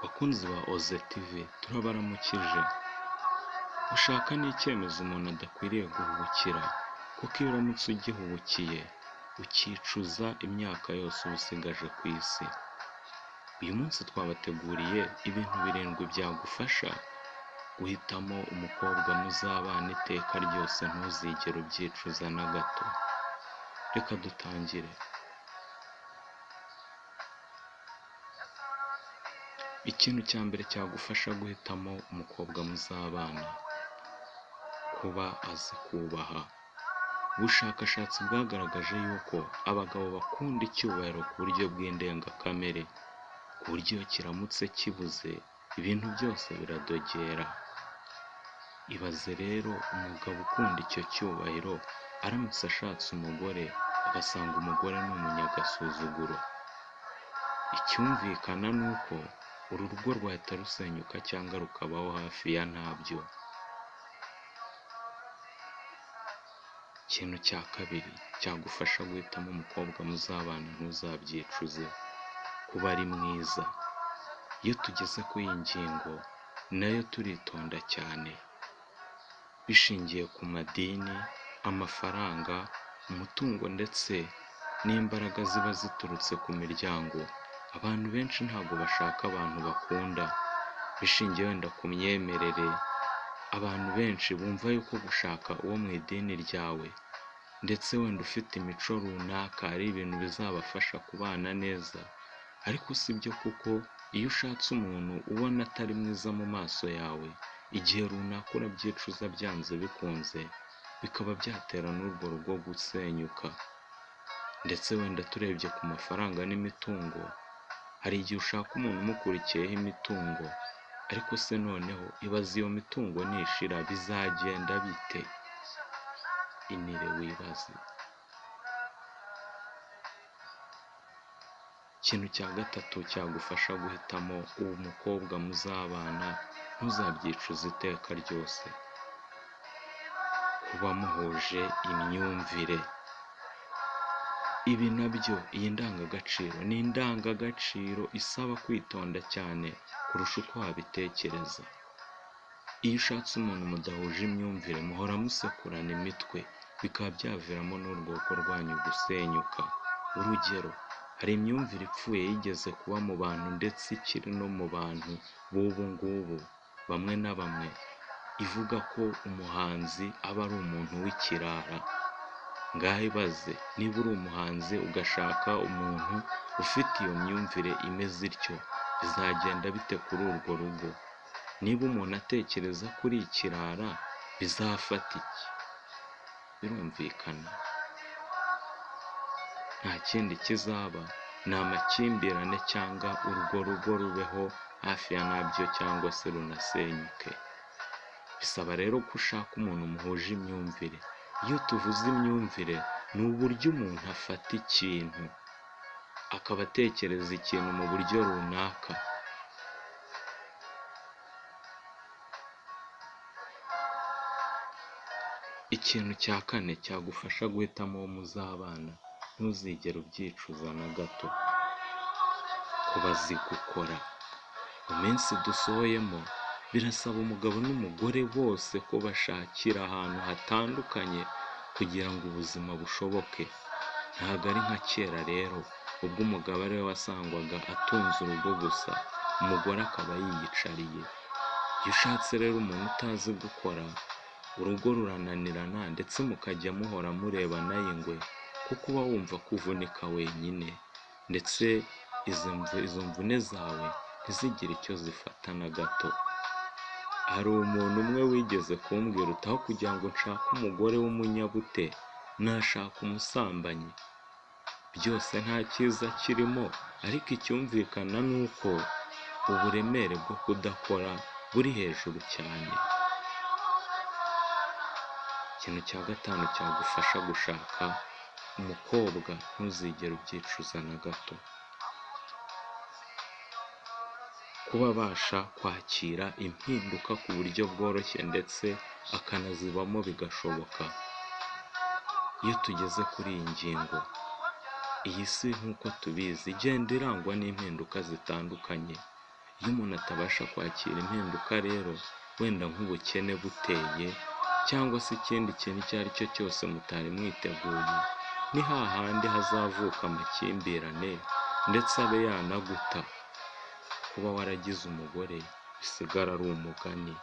Bakunzi ba Oze TV turabaramukije. Gushaka ni icyemezo umuntu adakwiriye guhubukira, kuko iyo uramutse ugihubukiye ukicuza imyaka yose uba usigaje ku isi. Uyu munsi twabateguriye ibintu 7 byagufasha guhitamo umukobwa muzabana iteka ryose ntuzigere ubyicuza na gato. Reka dutangire. Ikintu cya mbere cyagufasha guhitamo umukobwa muzabana, kuba azi kubaha. Ubushakashatsi bwagaragaje yuko abagabo bakunda icyubahiro ku buryo bw'indengakamere, ku buryo iyo kiramutse kibuze ibintu byose biradogera. Ibaze rero umugabo ukunda icyo cyubahiro aramutse ashatse umugore agasanga umugore ni umunyagasuzuguro. Icyumvikana ni uko uru rugo rwahita rusenyuka cyangwa rukabaho hafi ya ntabyo. Ikintu cya kabiri cyagufasha guhitamo umukobwa muzabana ntuzabyicuze, kuba ari mwiza. Iyo tugeze kuri iyi ngingo nayo turitonda cyane, bishingiye ku madini, amafaranga, umutungo ndetse n'imbaraga ziba ziturutse ku miryango. Abantu benshi ntabwo bashaka abantu bakunda, bishingiye wenda ku myemerere. Abantu benshi bumva yuko gushaka uwo mu idini ryawe ndetse wenda ufite imico runaka ari ibintu bizabafasha kubana neza, ariko si byo, kuko iyo ushatse umuntu ubona atari mwiza mu maso yawe, igihe runaka urabyicuza byanze bikunze, bikaba byatera n'urwo rugo gusenyuka. Ndetse wenda turebye ku mafaranga n'imitungo, hari igihe ushaka umuntu umukurikiyeho imitungo, ariko se noneho ibaze iyo mitungo nishira bizagenda bite? Inire wibaze. Ikintu cya gatatu cyagufasha guhitamo uwo mukobwa muzabana ntuzabyicuze iteka ryose, kuba muhuje imyumvire. Ibi nabyo, iyi ndangagaciro ni indangagaciro isaba kwitonda cyane kurusha uko wabitekereza. Iyo ushatse umuntu mudahuje imyumvire muhora musekurana imitwe, bikaba byaviramo n'urwo rugo rwanyu gusenyuka. Urugero, hari imyumvire ipfuye yigeze kuba mu bantu ndetse ikiri no mu bantu b'ubu ngubu bamwe na bamwe, ivuga ko umuhanzi aba ari umuntu w'ikirara. Ngaho ibaze niba uri umuhanzi ugashaka umuntu ufite iyo myumvire imeze ityo, bizagenda bite kuri urwo rugo? Niba umuntu atekereza ko uri ikirara, bizafata iki? Birumvikana nta kindi kizaba, ni amakimbirane cyangwa urwo rugo rubeho hafi ya nabyo cyangwa se runasenyuke. Bisaba rero ko ushaka umuntu muhuje imyumvire. Iyo tuvuze imyumvire ni uburyo umuntu afata ikintu, akaba atekereza ikintu mu buryo runaka. Ikintu cya kane cyagufasha guhitamo uwo muzabana ntuzigere ubyicuza na gato, kuba azi gukora. Mu minsi dusohoyemo birasaba umugabo n'umugore bose ko bashakira ahantu hatandukanye kugira ngo ubuzima bushoboke. Ntabwo ari nka kera rero, ubwo umugabo ariwe wasangwaga atunze urugo gusa, umugore akaba yiyicariye. Iyo ushatse rero umuntu utazi gukora, urugo rurananirana ndetse mukajya muhora murebana y'ingwe, kuko uba wumva ko uvunika wenyine, ndetse izo mvune zawe ntizigire icyo zifata na gato. Hari umuntu umwe wigeze kumbwira uti aho kugira ngo nshake umugore w'umunyabute, nashaka umusambanyi. Byose nta cyiza kirimo, ariko icyumvikana ni uko uburemere bwo kudakora buri hejuru cyane. Ikintu cya gatanu cyagufasha gushaka umukobwa ntuzigere ubyicuza na gato, kuba abasha kwakira impinduka ku buryo bworoshye ndetse akanazibamo bigashoboka. Iyo tugeze kuri iyi ngingo, iyi si nk'uko tubizi igenda irangwa n'impinduka zitandukanye. Iyo umuntu atabasha kwakira impinduka rero, wenda nk'ubukene buteye cyangwa se ikindi kintu icyo ari cyo cyose mutari mwiteguye, ni hahandi hazavuka amakimbirane ndetse abe yanaguta. Kuba waragize umugore bisigara ari umugani.